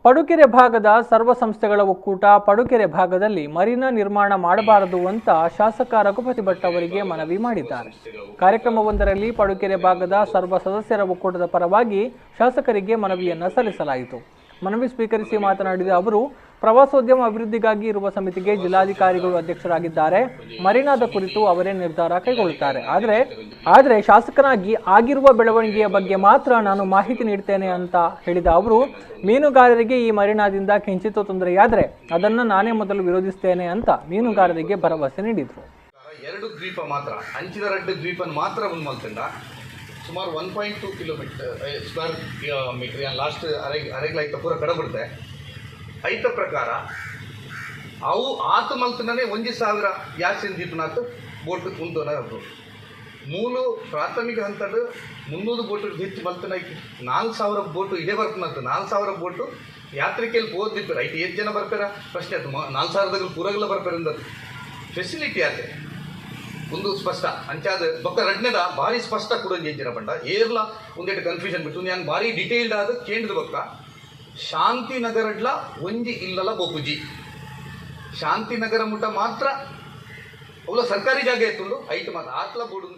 ಪಡುಕೆರೆ ಭಾಗದ ಸರ್ವ ಸಂಸ್ಥೆಗಳ ಒಕ್ಕೂಟ ಪಡುಕೆರೆ ಭಾಗದಲ್ಲಿ ಮರೀನಾ ನಿರ್ಮಾಣ ಮಾಡಬಾರದು ಅಂತ ಶಾಸಕ ರಘುಪತಿ ಭಟ್ ಅವರಿಗೆ ಮನವಿ ಮಾಡಿದ್ದಾರೆ. ಕಾರ್ಯಕ್ರಮವೊಂದರಲ್ಲಿ ಪಡುಕೆರೆ ಭಾಗದ ಸರ್ವ ಸದಸ್ಯರ ಒಕ್ಕೂಟದ ಪರವಾಗಿ ಶಾಸಕರಿಗೆ ಮನವಿಯನ್ನು ಸಲ್ಲಿಸಲಾಯಿತು. ಮನವಿ ಸ್ವೀಕರಿಸಿ ಮಾತನಾಡಿದ ಅವರು, ಪ್ರವಾಸೋದ್ಯಮ ಅಭಿವೃದ್ಧಿಗಾಗಿ ಇರುವ ಸಮಿತಿಗೆ ಜಿಲ್ಲಾಧಿಕಾರಿಗಳು ಅಧ್ಯಕ್ಷರಾಗಿದ್ದಾರೆ. ಮರೀನಾದ ಕುರಿತು ಅವರೇ ನಿರ್ಧಾರ ಕೈಗೊಳ್ಳುತ್ತಾರೆ. ಆದರೆ ಶಾಸಕನಾಗಿ ಆಗಿರುವ ಬೆಳವಣಿಗೆಯ ಬಗ್ಗೆ ಮಾತ್ರ ನಾನು ಮಾಹಿತಿ ನೀಡ್ತೇನೆ ಅಂತ ಹೇಳಿದ ಅವರು, ಮೀನುಗಾರರಿಗೆ ಈ ಮರೀನಾದಿಂದ ಕಿಂಚಿತ್ತೂ ತೊಂದರೆಯಾದರೆ ಅದನ್ನು ನಾನೇ ಮೊದಲು ವಿರೋಧಿಸ್ತೇನೆ ಅಂತ ಮೀನುಗಾರರಿಗೆ ಭರವಸೆ ನೀಡಿದರು. ಎರಡು ದ್ವೀಪ ಮಾತ್ರ, ಅಂಚಿನ ರಡ್ಡು ದ್ವೀಪನ ಮಾತ್ರ ಒಂದು ಮಲ್ತಂಡ ಸುಮಾರು 1.2 ಕಿಲೋಮೀಟರ್ ಸ್ಕ್ವೇರ್ ಮೀಟರ್ ಲಾಸ್ಟ್ ಅರೆಗ್ಲ ಐತ ಪೂರ ಕಡಬಿಡ್ತೆ. ಐತ ಪ್ರಕಾರ ಅವು ಆತ ಮಲ್ತನೇ 1000 ಯಾಸಿನ್ ದೀಪನಾಥ್ ಬೋಟ್ ಉಂಟು. ಮೂಲು ಪ್ರಾಥಮಿಕ ಹಂತದ 300 ಬೋಟ್ ಹೆಚ್ಚು ಮಲ್ತನ 4000 ಬೋಟು ಇದೇ ಬರ್ತನಂತ. 4000 ಬೋಟು ಯಾತ್ರಿಕೆಯಲ್ಲಿ ಹೋದಿಪ್ಪಾರ ಐತೆ. ಎಷ್ಟು ಜನ ಬರ್ತಾರ ಪ್ರಶ್ನೆ ಅದು. 4000ದಾಗ ಪೂರಗಲ ಬರ್ತಾರೆ ಅಂದದ್ದು ಫೆಸಿಲಿಟಿ ಆತೆ ಒಂದು ಸ್ಪಷ್ಟ ಅಂಚಾದ. ಬೊಕ್ಕ ರಡ್ನೆದ ಭಾರಿ ಸ್ಪಷ್ಟ ಕೂಡ ಎಂಚಿನ ಪಂಡ, ಏರ್ಲ ಒಂದೆಟ್ಟು ಕನ್ಫ್ಯೂಷನ್ ಬಿಟ್ಟು ನಾನು ಭಾರಿ ಡಿಟೇಲ್ಡ್ ಆದ ಕೇಂದ್ರದ ಬೊಕ್ಕ ಶಾಂತಿನಗರಡ್ಲ ಒಂಜಿ ಇಲ್ಲಲ ಬೋಪುಜಿ. ಶಾಂತಿನಗರ ಮುಟ ಮಾತ್ರ ಅವಲ ಸರ್ಕಾರಿ ಜಾಗ ಎತ್ತುಂಡು. ಐಟ್ ಮಾತ್ರ ಆತ್ಲ ಬೋರ್ಡ್.